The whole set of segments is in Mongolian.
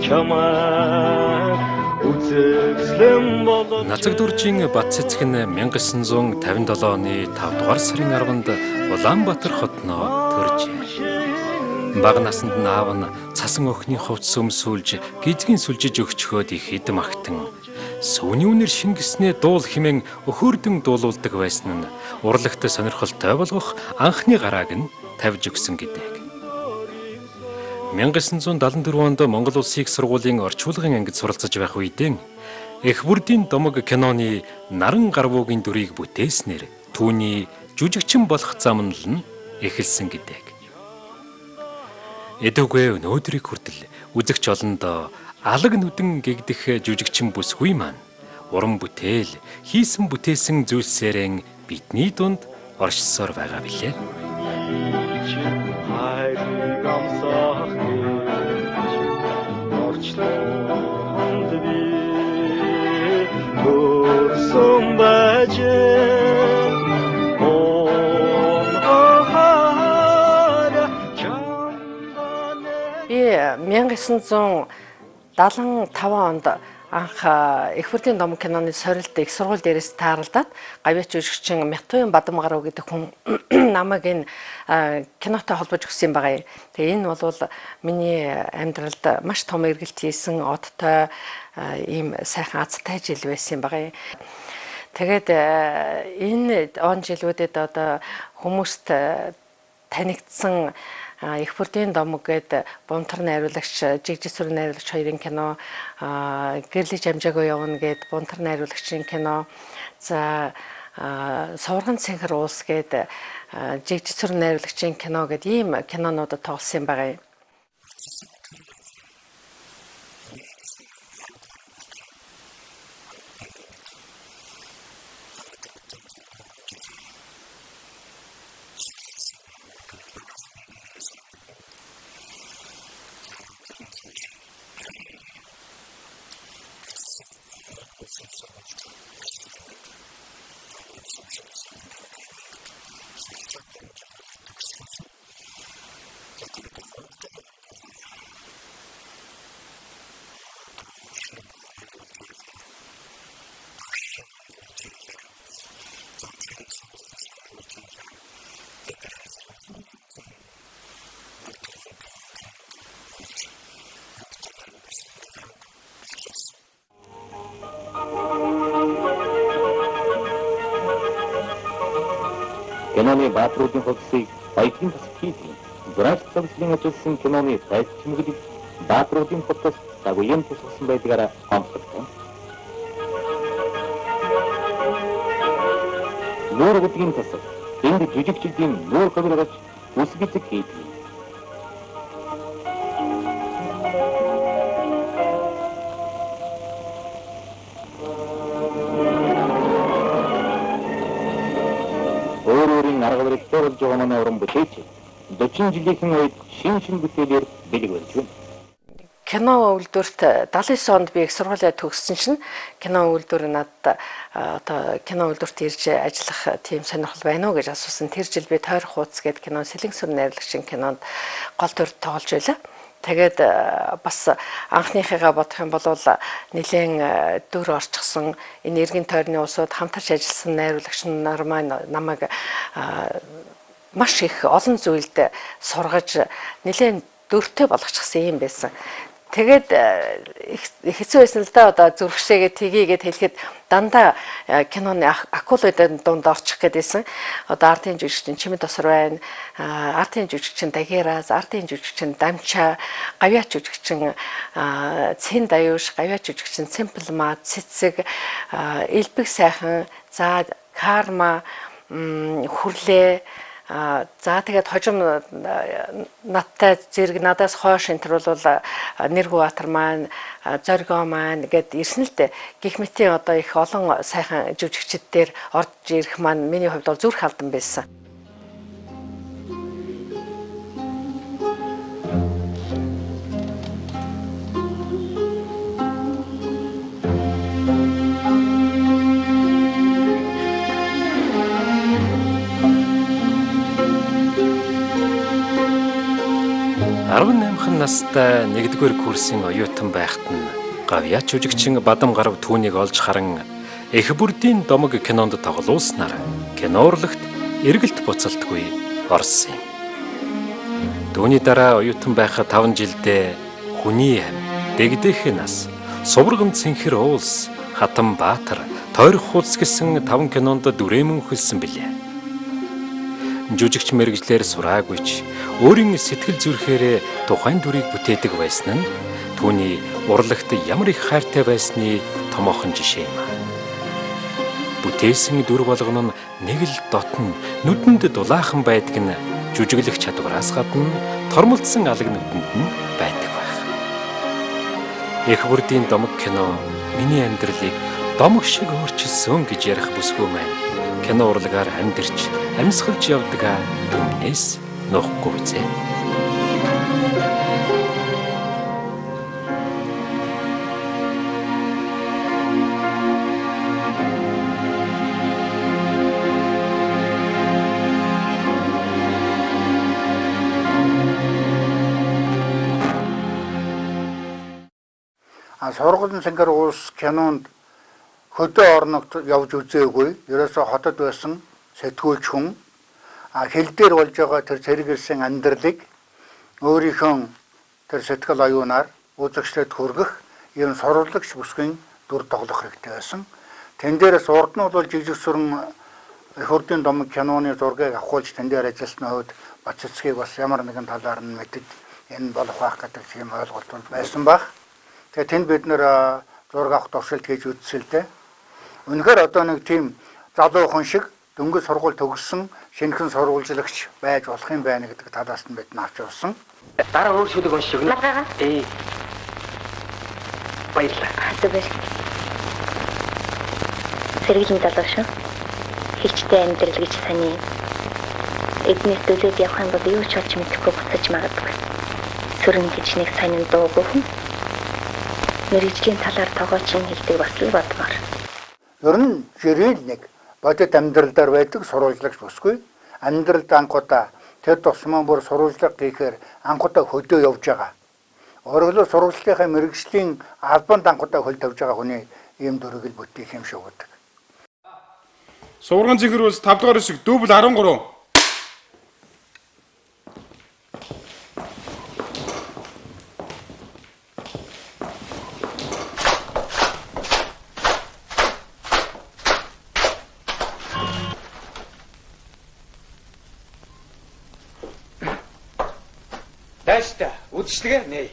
Чамайг үзэсгэлэн болож Нацагдүржийн Бат цэцэг нь 1957 оны 5 дугаар сарын 10-нд Улаанбаатар хотноо төржээ. Бага наснд нь аав нь цасан охины хувцас өмсүүлж, гизгийн сүлжиж өгчхөөд их эд магтан сүүний үнэр шингэснээ дуул хэмээн өхөөрдөн дуулуулдаг байсан нь урлагт сонирхолтой болгох анхны гарааг нь тавьж өгсөн гэдэг. 1974 онд Монгол Улсын их сургуулийн орчуулгын ангид суралцаж байх үедээ эх бүрдийн домог киноны Наран гарвуугийн дүрийг бүтээснээр түүний жүжигчин болох замнал нь эхэлсэн гэдэг. Эдүгээ өнөөдрийг хүртэл үзэгч олонд алаг нүдэн гэгдэх жүжигчин бүсгүй маань уран бүтээл хийсэн бүтээсэн зүйлсээрэн бидний дунд оршсоор байгаа билээ. Хайрыг амсах гэж орчлонд би төрсөн байжээ. Би 1975 онд анх Эх бүрдийн домог киноны сорилт их сургууль дээрээс тааралдаад гавьяач жүжигчин Мятуян Бадамгарав гэдэг хүн намайг энэ кинотой холбож өгсөн юм байгаа юм. Тэгээ энэ бол миний амьдралд маш том эргэлт хийсэн одтой ийм сайхан азтай жил байсан юм байгаа юм. Тэгээд энэ он жилүүдэд одоо хүмүүст танигдсан Эх бүрдийн домог гээд Бунтар найруулагч, Жигжисүр найруулагч хоёрын кино, Гэрлэж амжаагүй явна гээд Бунтар найруулагчийн кино, за Сувраган цэнхэр уулс гээд Жигжисүр найруулагчийн кино гээд ийм кинонуудад тоглосон юм байгаа юм. Киноны баатруудын хувцсыг баялгийн тасаг хийдэг. Зурааж зогслын ажилласан киноны тайз чимэглэг баатруудын хувцас цаг үеийн тусгасан байдгаараа онцлогтой. Нүүр гүдгийн тасаг энд жүжигчдийн нүүр хувиргаж үс бицэг хийдэг. Арга барилтай болж байгаа манай уран бүтээлч 40 жилийнхэн үед шин шин бүтээлээр бэлэг барьж байна. Кино үйлдвэрт 79 онд би их сургуулиа төгссөн чинь кино үйлдвэр надад одоо кино үйлдвэрт ирж ажиллах тийм сонирхол байна уу гэж асуусан. Тэр жил би Тойрох хууц гэдэг кино Сэлэнсүр найруулагчийн кинонд гол дүрд тоглож байлаа. Тэгээд бас анхныхыгаа бодох юм бол нэлээд дүр орчихсон энэ эргэн тойрны улсууд хамтарч ажилласан найруулагч нар маань намайг маш их олон зүйлд сургаж нэлээд дүртэй болгочихсон юм байсан. Тэгээд хэцүү байсан л да, одоо зүрхшээгээ тгийгээд хэлэхэд дандаа киноны акулуудын дунд орчих гэдээсэн. Одоо ардын жүжигчин Чимэд Тосор байна, ардын жүжигчин Дагераз, ардын жүжигчин Дамча, гавьяач жүжигчин Цэн Даюш, гавьяач жүжигчин Цэмплма, Цэцэг, Элбэг сайхан, за Карма, Хүрлээ. За тэгээд хожим надтай зэрэг надаас хойш энэ төр бол Нэргүү Баатар маань, Зоригоо маань гэд ирсэн л дээ. Гэх мэтийн одоо их олон сайхан жүжигчид дээр орж ирэх маань миний хувьд бол зүрх алдан байсан. настай 1-р курсын оюутан байхад нь гавьяач жүжигчин Бадам гарав түүнийг олж харан эх бүрдийн домог кинонд тоглуулснаар кино урлагт эргэлт буцалтгүй орсон юм. Түүний дараа оюутан байхад 5 жилдээ Хүний ам, Дэгдэх нас, Сувраган цэнхэр уулс, Хатан Баатар, Тойрох хуудас гэсэн 5 кинонд дүрэмэн хөлсөн билээ. Жүжигч мэргэжлээр сураагүй ч өөрийн сэтгэл зүрхээрээ тухайн дүрийг бүтээдэг байсан нь түүний урлагт ямар их хайртай байсны томоохон жишээ юм. Бүтээсэн дүр болгоно нь нэг л дотн нүдэнд дулаахан байдаг нь жүжиглэх чадвараас гадна тормолдсон алаг нүдэнд нь байдаг байх. Эх бүрдийн домог кино миний амьдралыг домог шиг өөрчилсөн гэж ярих бүсгүй маань кино урлагаар амьдарч амьсгалж явдгаа түмнээс нуухгүй зэ. Сургуулийн цэнхэр улс кинонд хөдөө орногт явж үзээгүй. Ерөөсөө хотод байсан сэтгүүлч хүн хил дээр болж байгаа тэр цэрэг ирсэн амьдралыг өөрийнхөө тэр сэтгэл оюунаар үзэгчдэд хүргэх ийм сурвалжлагч бүсгүйн дүр тоглох хэрэгтэй байсан. Тэн дээрээс урд нь бол жижиг сүрэн эх үрдийн домог киноны зургийг авахулж тэн дээр ажилласны хувьд Бат Цэцгийг бас ямар нэгэн талаар нь мэдэж энэ болох байх гэдэг тийм ойлголт байсан байх. Тэгээ тэнд бид нэр зураг авах туршилт хийж үзсэн л дээ. Үнэхээр одоо нэг тийм залуу хүн шиг дөнгөж сургууль төгссөн шинэхэн сурвалжлагч байж болох юм байна гэдэг талаас нь бид навч явсан. Дараа өөр шүлэг уншиж өгнө. Ээ. Баярлалаа. Зүгээр. Сэргэлийн залуу шүү. Хилчтэй амьдрал гэж саний. Эднээс төлөөд явах юм бол юу ч болж мэдэхгүй буцаж магадгүй. Сүрэн гэж нэг сонин дуугүй хүн. Мэргэжлийн талаар тогоочин хэлдэг бас л бодмоор. Ер нь жирийн нэг бодит амьдрал дээр байдаг сурвалжлагч бүсгүй. Амьдралд анхудаа тэр тусмаа бүр сурвалжлага гэхээр анхудаа хөдөө явж байгаа. Өөрөөр сурвалжлахын мэргэжлийн албанд анхудаа хөл тавьж байгаа хүний ийм дүрийг л бүтээх юм шиг байдаг. Сурган цэнхэр улс 5 дугаар хэсэг дубль 13. Дайста үдшилгээ нээ.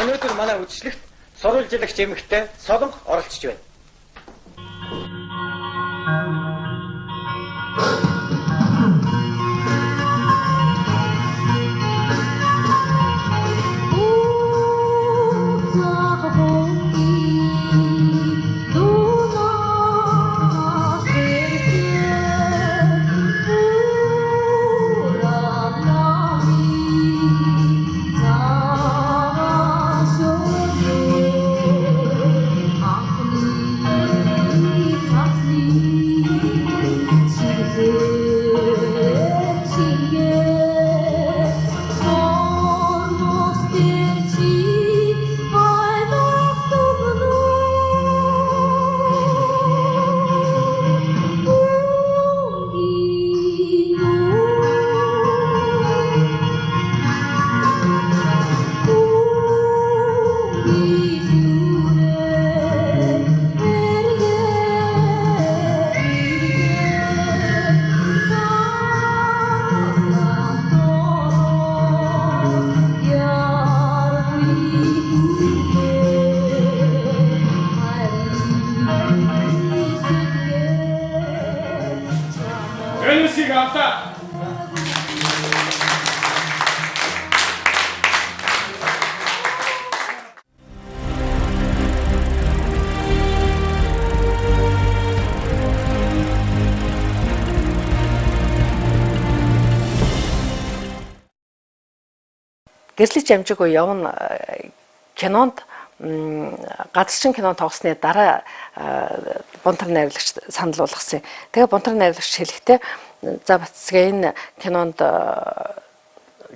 Өнөөдөр манай үдшилэгт сурвалжлагч эмэгтэй Солонх оролцож байна. Гэрлэж амжигүй явна кинонд газарчин кино тоглосны дараа бунтар найрлагч санал болгосон. Тэгээ бунтар найрлагч хэлэхдээ за Бацгээ энэ кинонд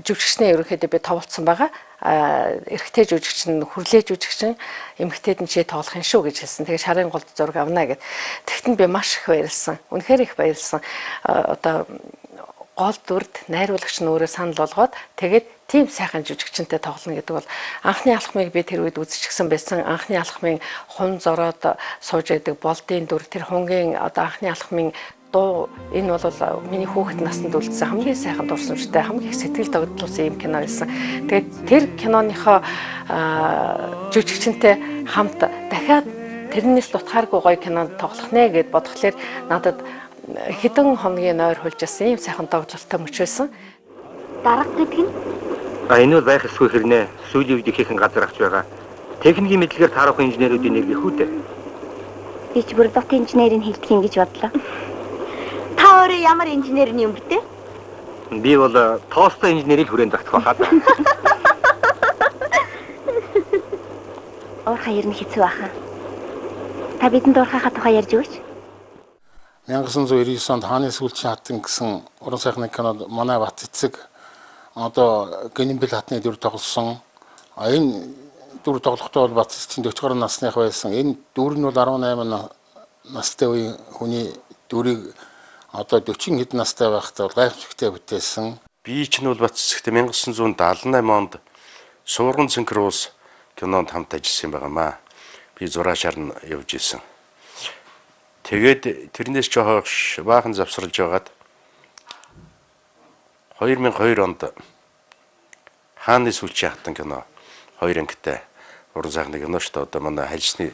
жүжигчний ерөнхийдөө би тоглолцсон байгаа. Эрэгтэй жүжигчин нь хүрлээ жүжигчин, эмэгтэйд нь чи тоглох юм шүү гэж хэлсэн. Тэгээ шарын голд зураг авна гэд. Тэгтэн би маш их баярлсан. Үнэхээр их баярлсан. Одоо гол дүрд найруулагч нь өөрөө санал болгоод тэгээд тийм сайхан жүжигчэнтэй тоглоно гэдэг бол анхны алхмыг би тэр үед үзчихсэн байсан. Анхны алхмын хун зороод сууж байдаг болдын дүр, тэр хунгийн одоо анхны алхмын дуу, энэ бол миний хүүхэд наснд үлдсэн хамгийн сайхан дурсамжтай, хамгийн их сэтгэл догдлуулсан юм кино байсан. Тэгээд тэр киноныхоо жүжигчэнтэй хамт дахиад тэрнээс дутхааргүй гоё кинонд тоглох нэ гэд бодглохлоор надад хэдэн хоногийн нойр хулжсэн юм сайхан догдлолтой мөч байсан. Дарга гэдэг нь энэ бол байх ёсгүй хэрнээ. Сүүлийн үед ихэнх газар авч байгаа. Техникийн мэдлэгээр таарах инженерүүдийн нэр гэх үү дээ. Би ч бүр дот инженерийг хэлдэг юм гэж бодлоо. Та өөрөө ямар инженер юм бэ? Би бол тоостой инженерийг хүрээнд багтах байхад. Уурхай ер нь хэцүү баха. Та бидэнд уурхайхаа тухай ярьж өгөөч. 1999 онд хааны сүүлчийн хатан гэсэн уран сайхны кинод манай Бат эцэг одоо Гэнэмбэл хатны дүр тоглосон. Энэ дүр тоглохдоо бол Бат эцэг 40 гаруй насных байсан. Энэ дүр нь бол 18 настай үеийн хүний дүрийг одоо 40 хэд настай байхдаа бол гайхамшигтай бүтээсэн. Би ч нь бол Бат эцэгтэй 1978 онд Суурган цэнхэр уус кинонд хамт ажилласан байгаамаа. Би зураашаар нь явж исэн. Тэгээд тэрнээс ч хойш баахан завсарлаж байгаад 2002 онд хааны сүүлчийн хатан кино хоёр ангитай уран сайхны кино шүү дээ. Одоо манай хальсны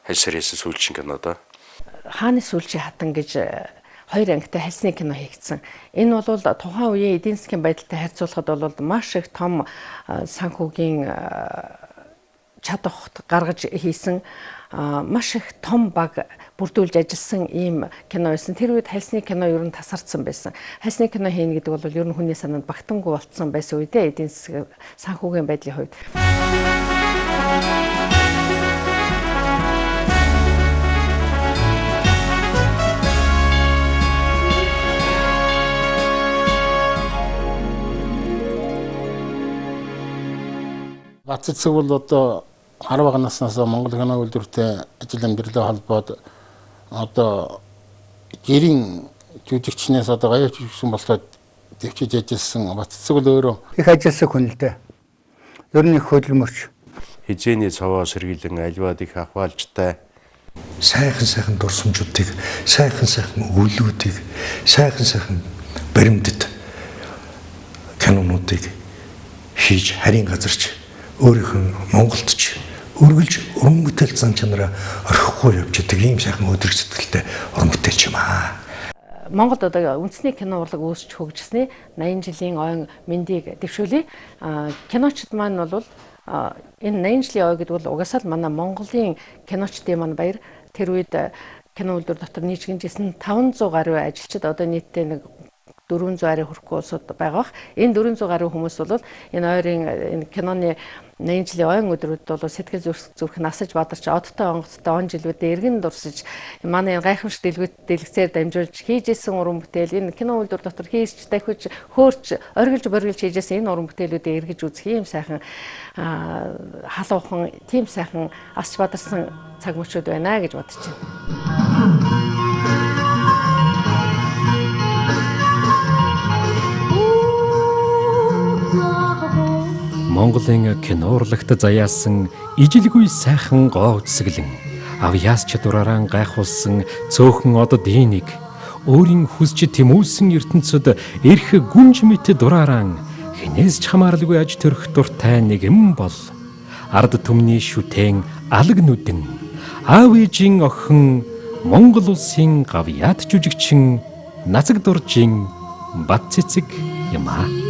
хальсаар хийсэн сүүлчийн кино доо. Хааны сүүлчийн хатан гэж хоёр ангитай хальсны кино хийгдсэн. Энэ бол тухайн үеийн эдийн засгийн байдалтай харьцуулахад бол маш их том санхүүгийн чадварт гаргаж хийсэн маш их том баг бүрдүүлж ажилласан ийм кино байсан. Тэр үед хальсны кино ер нь тасарсан байсан. Хальсны кино хийнэ гэдэг бол ер нь хүний санаанд багтангүй болцсон байсан үедээ эдийн засгийн санхүүгийн байдлын хувьд. Бат эцэг бол одоо 10 бага наснаас Монгол кино үйлдвэртэй ажил амьдралаа холбоод одоо жирийн жүжигчнээс одоо гаяа жүжигчин болоод дэвчиж ажилласан. Бат эцэг бол өөрөө их ажилласан хүн л дээ. Ер нь их хөдөлмөрч. Хизээний цовоо сэргийлэн альваад их ахвалжтай сайхан сайхан дурсамжуудыг, сайхан сайхан өгүүлбэрүүдийг, сайхан сайхан баримтат кинонуудыг хийж харийн газарч өөрийнхөө Монголд ч өргөлж уран бүтээл зан чанараа орхихгүй явж идэг ийм сайхан өдрөг сэтгэлтэй уран бүтээлч юм аа. Монголд одоо үндэсний кино урлаг үүсч хөгжсөний 80 жилийн ойн мэндийг дэвшүүлье. Киночд маань бол энэ 80 жилийн ой гэдэг бол угаасаа л манай Монголын киночдын маань баяр. Тэр үед кино үйлдвэр дотор нийжгэнжсэн 500 гаруй ажилчид одоо нийтдээ нэг 400 гаруй хүрэхгүй улсууд байгаа бах. Энэ 400 гаруй хүмүүс бол энэ ойрын энэ киноны 80 жилийн ойн өдрүүдэд бол сэтгэл зүрх насаж бадарч одтой онгоцтой он жилүүдээ эргэн дурсаж манай энэ гайхамшиг дэлгэцээр дамжуулж хийж исэн уран бүтээл энэ кино үйлдвэр дотор хийж дахиж хөөрч оргилж боргилж хийж исэн энэ уран бүтээлүүдээ эргэж үзэх ийм сайхан халуухан тийм сайхан асч бадарсан цаг мөчүүд байна гэж бодож байна. Монголын кино урлагт заяасан ижилгүй сайхан гоо үзэсгэлэн авьяас чадвараараа гайхуулсан цөөхөн одод энийг өөрийн хүсч тэмүүлсэн ертөнцид эрх гүнж мэт дураараа хинээс ч хамааралгүй аж төрөх дуртай нэгэн бол ард түмний шүтэн алаг нүдэн аав ээжийн охин Монгол улсын гавьяат жүжигчин Нацаг дуржин Бат цэцэг юм аа.